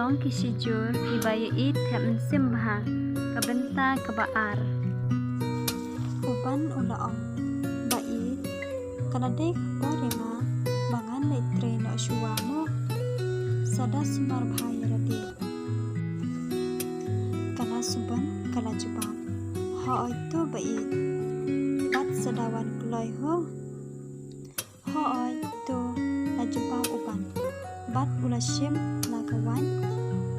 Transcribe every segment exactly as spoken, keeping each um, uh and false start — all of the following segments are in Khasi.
Ong ki shijur, iba ïeit hep mynsiem bha. Ka bynta kaba ar. U Ban u la ong, Ba-ïeit, ka la dei ka por ïa nga ba ngan leit trei noh shuwa mo. Sa da sumar bha ïa lade. Ka Lasuban ka la jubab, Hooid to Ba-ïeit, bad sa da wan kloi ho. Hooid to, la jubab u Ban. Bad u la shim la ka waiñ,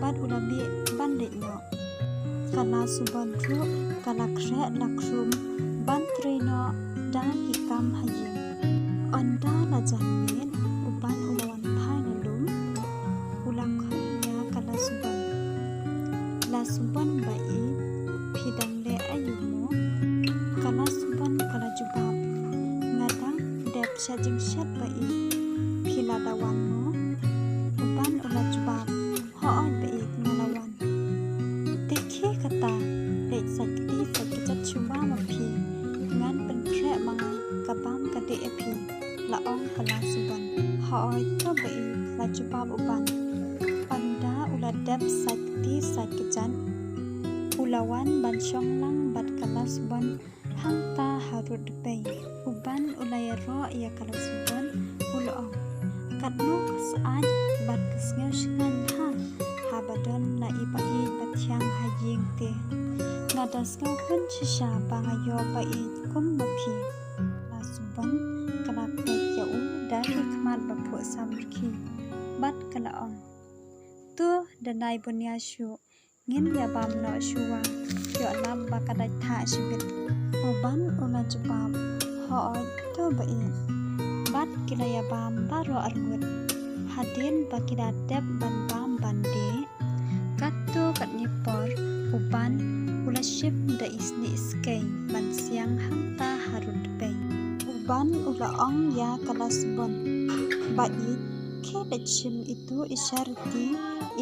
bad u la mih ban leit noh. Ka Lasuban ruh ka la khreh la khrum ban trei noh da ki kam ha ïing. Ynda la jan miet, u Ban u la wan phai na lum. U la khot ïa ka Lasuban. Lasuban Ba-ïeit, phi dang leh aïu mo? Ka Lasuban ka la jubab, Nga dang dep sha jingshet Ba-ïeit. Phi la da wan mo? U Ban u la jubab, Hooid Ba-ïeit, nga la wan. Te khie kata, leit sait kti sait kjat shuwa ma phi. Ngan pynkhreh ma nga ka bam ka dih ïa phi, la ong ka Lasuban. Hooid to Ba-ïeit, la jubab u Ban. Ynda u la dep sait kti sait kjat, u la wan ban shong lang bad ka Lasuban hangta harud dpei. U Ban u la ïaroh ïa ka Lasuban, u la ong, Katno ka syaid bad ka sngew shngaiñ bha haba don la i Ba-ïeit ba thiang ha ïing te. Nga da sngew hun shisha ba nga ïoh Ba-ïeit kum ma phi. Lasuban ka la peit ïa u da ki khmat ba phuh samrkhie, bad ka la ong, To da nai bun ïa shuh, ngin ïa bam noh shuwa, ïoh lap ba ka dait thah shibit. U Ban u la jubab, Hooid to Ba-ïeit. Bad ki la ïa bam baroh arngut. Hadien ba ki la dep ban bam ban dih, katto katne por u Ban u la shim da i snieh skei ban siang hangta harud dpei. U Ban u la ong ïa ka Lasuban, Ba-ïeit, khie leit shim itu i sharti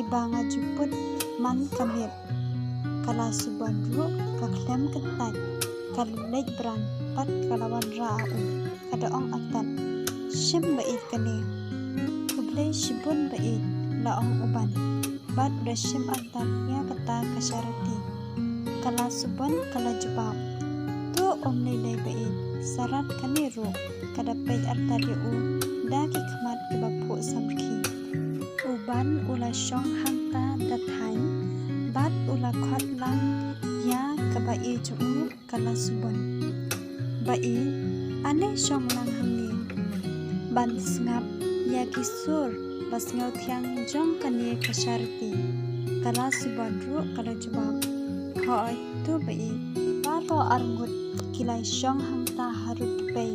iba nga ju put man ka miet. Ka Lasuban ruh ka khlem kyntait, ka la leit bran bad ka la wanrah ha u, ka da ong artat, Shim Ba-ïeit kane. Khublei shibun Ba-ïeit, la ong u Ban. Bad u da shim artat ïa kata ka sharti. Ka Lasuban ka la jubab, To ym lei lei Ba-ïeit, sa rat kane ruh. Ka da peit artat ïa u da ki khmat kiba phuh samrkhie. U Ban u la shong hangta da thaiñ, bad u la khot lang ïa ka Ba-ïeit jong u, ka Lasuban. Ba-ïeit, ale shong lang hangne ban sngap ïa ki sur ba sngewthiang jong kane ka sharti. Ka Lasuban ruh ka la jubab, Hooid to Ba-ïeit. Baroh arngut ki la shong hangta harud dpei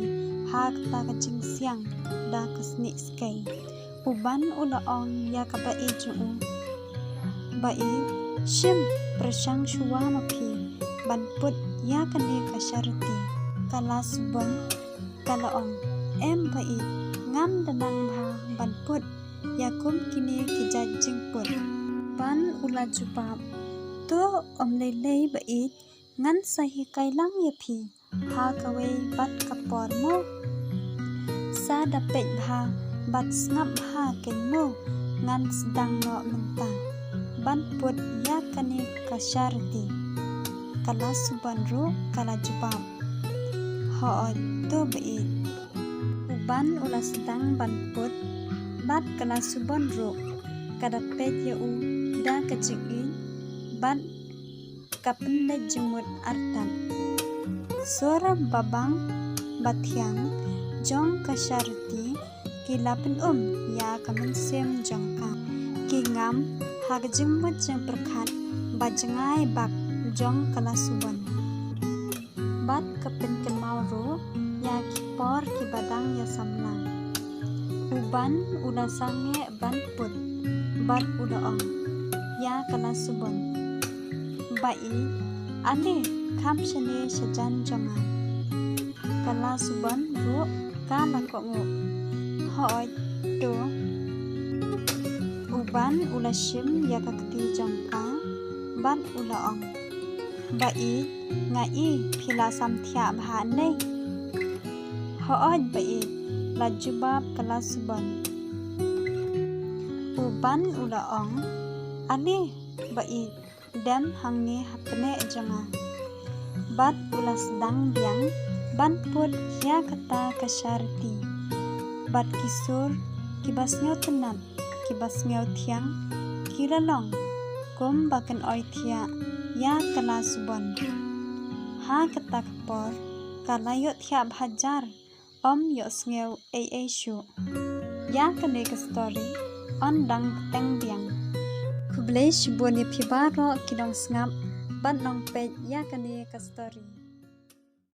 ha kata ka jingsiang da ka snieh skei. U Ban u la ong ïa ka Ba-ïeit jong u, Ba-ïeit, shim pyrshang shuwa ma phi ban put ïa kane ka sharti. Ka Lasuban ka la ong, Em Ba-ïeit, ngam da nang bha ban put ïa kum kine ki jait jingput. Ban u la jubab, To ym lei lei Ba-ïeit, ngan sa hikai lang ïa phi ha kawei pat ka por mo. Sa da peit bha bad sngap bha kein mo, ngan sdang noh mynta ban put ïa kane ka sharti. Ka Lasuban ruh ka la jubab, Hooid to Ba-ïeit. U Ban u la sdang ban put, bad ka Lasuban ruh ka da peit ïa u da ka jingïeit, bad ka pynleit jingmut artat. Sur ba bang ba thiang jong ka sharti ki la pynum ïa ka mynsiem jong ka. Ki ngam ha ka jingmut jingpyrkhat ba jngai bak jong ka Lasuban. Bad ka pynkynmaw ruh ïa ki por kiba dang ïasam lang. U Ban u la sangeh ban put, bad u la ong ïa ka Lasuban, Ba-ïeit, ale kham shane shajan jong nga. Ka Lasuban ruh ka la kohnguh, Hooid to. U Ban u la shim ïa ka kti jong ka, bad u la ong, Ba-ïeit, nga i phi la samthiah bha ne? Hooid Ba-ïeit, la jubab ka Lasuban. U Ban u la ong, Ale, ba-ïeit, dem hangne ha pneh jong nga. Bad u la sdang biang ban put ïa kata ka sharti. Bad ki sur kiba sngewtynnad, kiba sngewthiang, ki la long kum ba kin oithiah ïa ka la subon. Ha kata ka por ka la ïohthiah bha jar, ym ïohsngew ei ei shuh. Ïa kane ka story yn dang bteng biang. Khublei shibun ïa phi baroh ki nongsngap bad nongpeit ïa kane ka story.